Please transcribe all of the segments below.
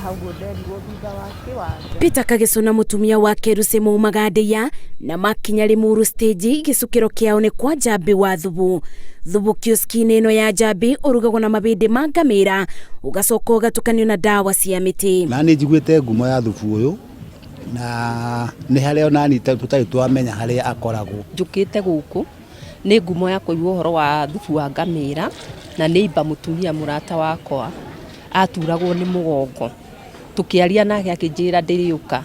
Haha ũguo nderirwo thutha wa kĩwanja. Peter Kagiso na mũtumia wake Lucy maumaga Ndeiya na makinya Limuru stage gĩcukĩro kĩao nĩ kwa Njambi wa Thubu. Thubu kioski-inĩ ĩno ya Njambi ũrugagwo na mabĩndĩ ma ngamĩra ũgacoka ũgatukanio na ndawa cia mĩtĩ. Na nĩ njiguĩte ngumo ya thubu ũyũ na nĩ harĩa onani tũtarĩ twamenya harĩa akoragwo. Njũkĩte gũkũ nĩ ngumo ya kũigua ũhoro wa thubu wa ngamĩra na nĩ imba mũtumia mũrata wakwa aturagwo nĩ mũgongo. Tũkĩaria nake akĩnjĩra ndĩrĩũka.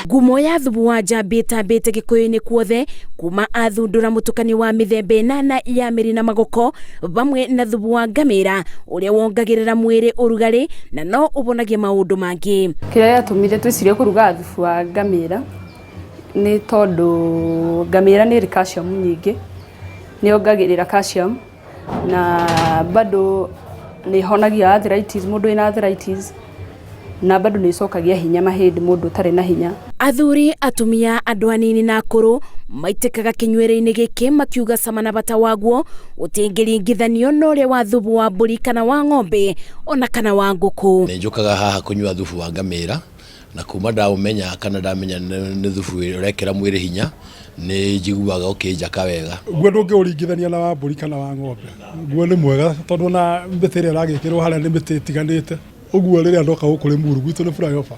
Ngumo ya thubu wa Njambi ĩtambĩte Gĩkũyũ-inĩ kuothe kuma athundũra mũtukanio wa mĩthemba ĩnana ya mĩri na magoko vamwe na thubu wa ngamĩra ũrĩa wongagĩrĩra mwĩrĩ ũrugarĩ na no ũbonagie maũndũ mangĩ. Kĩrĩa gĩatũmire twĩcirie kũruga thubu wa ngamĩra nĩ tondũ ngamĩra nĩ ĩrĩ calcium nyingĩ, nĩ yongagĩrĩra calcium na bado nĩ ĩhonagia arthritis, mũndũ wĩna arthritis na bado nĩ ĩcokagia hinya mahĩndĩ mũndũ ũtarĩ na hinya. Athuri, atumia, andũ anini na akũrũ maitĩkaga kĩnyuĩro-inĩ gĩkĩ makiuga cama na bata waguo ũtingĩringithanio na ũrĩa wa thubu wa mbũri kana wa ng'ombe ona kana wa ngũkũ. Nĩ njũkaga haha kũnyua thubu wa ngamĩra na kuma ndaũmenya kana ndamenya nĩ thubu ũrekĩra mwĩrĩ hinya nĩ njiguaga ũkĩnjaka wega. Guo ndũngĩũringithania na wa mbũri kana wa ng'ombe. Guo nĩ mwega tondũ ona mĩtĩ ĩrĩa ĩragĩkĩrwo harĩa nĩ mĩtĩ ĩtiganĩte. Ũguo rĩrĩa ndoka gũkũ Limuru gwitũ nĩ flyover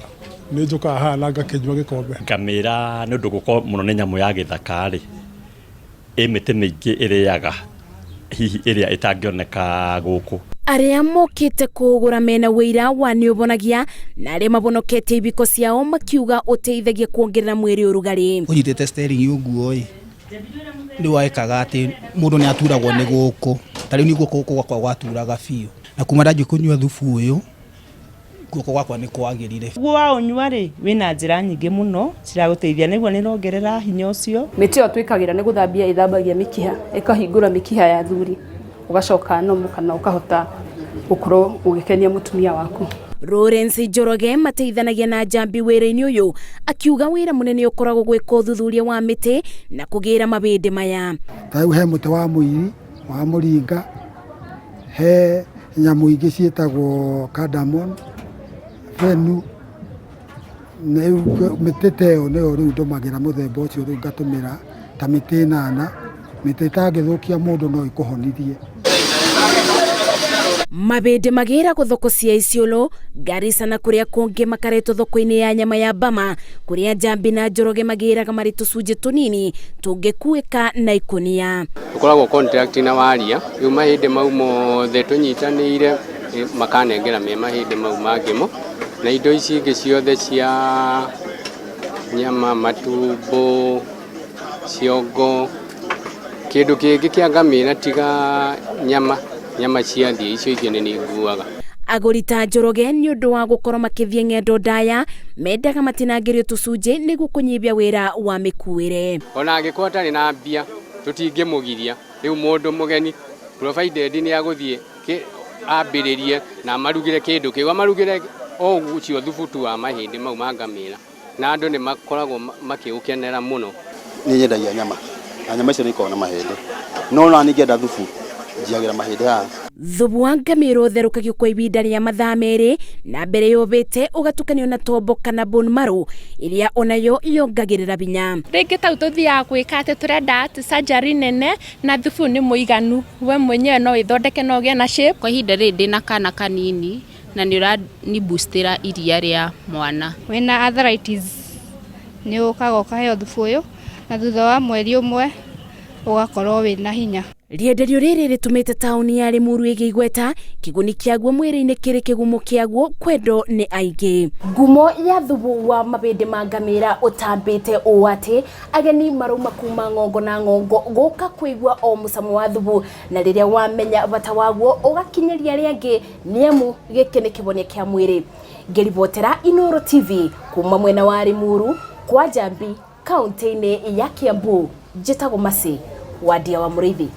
nĩ njũkaga haha na ngakĩnyua gĩkombe. Ngamĩra nĩ ũndũ gũkorwo mũno nĩ nyamũ ya gĩthaka rĩ, ĩ mĩtĩ mĩingĩ ĩrĩaga hihi ĩrĩa ĩtangĩoneka gũkũ. Arĩa mokĩte kũũgũra mena ũira wa nĩ ũbonagia na arĩa mabonoketie ibiko ciao makiuga ũteithagia kuongerera mwĩrĩ ũrugarĩ. Ũnyitĩte steering ũguo ĩ, nĩ wekaga atĩ mũndũ nĩ aturagwo nĩ gũkũ, ta rĩu niĩ guoko gũkũ gwakwa gwaturaga biũ, na kuma ndanjia kũnyua thubu ũyũ, guoko gwakwa nĩ kwagĩrire. Guo waũnyua rĩ, wĩna njĩra nyingĩ mũno ciragũteithia nĩguo nĩ ĩrongerera hinya ũcio. Mĩtĩ ĩyo twĩkagĩra nĩ gũthambia ĩthambagia mĩkiha, ĩkahingũra mĩkiha ya athuri, ũgacoka normal kana ũkahota gũkorwo ũgĩkenia mũtumia waku. Lawrence Njoroge mateithanagia na Njambi wĩra-inĩ ũyũ akiuga wĩra mũnene ũkoragwo gwĩka ũthuthuria wa mĩtĩ na kũgĩra mabĩndĩ maya. Ta rĩu he mũtĩ wa mũiri, wa mũringa, he nyamũ ingĩ ciĩtagwo cardamom, fenu, rĩu mĩtĩ ta ĩyo nĩyo rĩu ndũmagĩra mũthemba ũcio rĩu ngatũmĩra ta mĩtĩ ĩnana, mĩtĩ ĩtangĩthũkia mũndũ no ĩkũhonirie. Mabĩndĩ magĩragwo thoko cia Isiolo, Garissa na kũrĩa kũngĩ makaretwo thoko-inĩ ya nyama ya Bama kũrĩa Njambi na Njoroge magĩraga marĩ tũcunjĩ tũnini tũngĩkuĩka na ikũnia. Tũkoragwo contract na waria, rĩu mahĩndĩ mau mothe tũnyitanĩire makanengera me mahĩndĩ mau mangĩ mo, na indo ici ingĩ ciothe cia nyama, matumbo, ciongo, kĩndũ kĩngĩ kĩa ngamĩra tiga nyama, nyama ciathiĩ icio ingĩ nĩ niĩ nguaga. Agũri ta Njoroge nĩ ũndũ wa gũkorwo makĩthiĩ ng'endo ndaya mendaga matinangĩrio tũcunjĩ nĩguo kũnyihia wĩra wa mĩkuĩre. Ona angĩkorwo atarĩ na mbia tũtingĩmũgiria, rĩu mũndũ mũgeni provided nĩ agũthiĩ ambĩrĩrie na amarugĩre kĩndũ kĩu, amarugĩre o ũcio thubu tu wa mahĩndĩ mau ma ngamĩra, na andũ nĩ makoragwo makĩũkenera mũno. Niĩ nyendagia nyama na nyama icio nĩ ikoragwo na mahĩndĩ, no ona niĩ ngĩenda thubu njiagĩra mahĩndĩ haha. Thubu wa ngamĩra ũtherũkagio kwa ihinda rĩa mathaa merĩ na mbere yũmbĩte ũgatukanio na tombo kana bone marrow ĩrĩa onayo yongagĩrĩra binya. Rĩngĩ tau tũthiaga gwĩka atĩ tũrenda atĩ surgery nene na thubu nĩ mũiganu, we mwenyewe no wĩthondeke na ũgĩe na shape. Kwa ihinda rĩrĩ ndĩna kana kanini na nĩ ũrani boostĩra iria rĩa mwana. Wĩna arthritis nĩ ũkaga ũkaheo thubu ũyũ na thutha wa mweri ũmwe ũgakorwo wĩna hinya. Rĩenderio rĩrĩ rĩtũmĩte taũni ya Limuru ĩgĩe igweta, kĩguni kĩaguo mwĩrĩ-inĩ kĩrĩ kĩgumo kĩaguo kwendwo nĩ aingĩ. Ngumo ya thubu wa mabĩndĩ ma ngamĩra ũtambĩte ũũ atĩ ageni marauma kuma ng'ongo na ng'ongo gũka kũigua o mũcamo wa thubu, na rĩrĩa wamenya bata waguo ũgakinyĩria arĩa angĩ nĩamu gĩkĩ nĩ kĩhonia kĩa mwĩrĩ. Ngĩribotera Inooro TV kuma mwena wa Limuru kwa Njambi kaunti-inĩ ya Kiambu, njĩtagwo Mercy Wandia wa Mũrĩithi.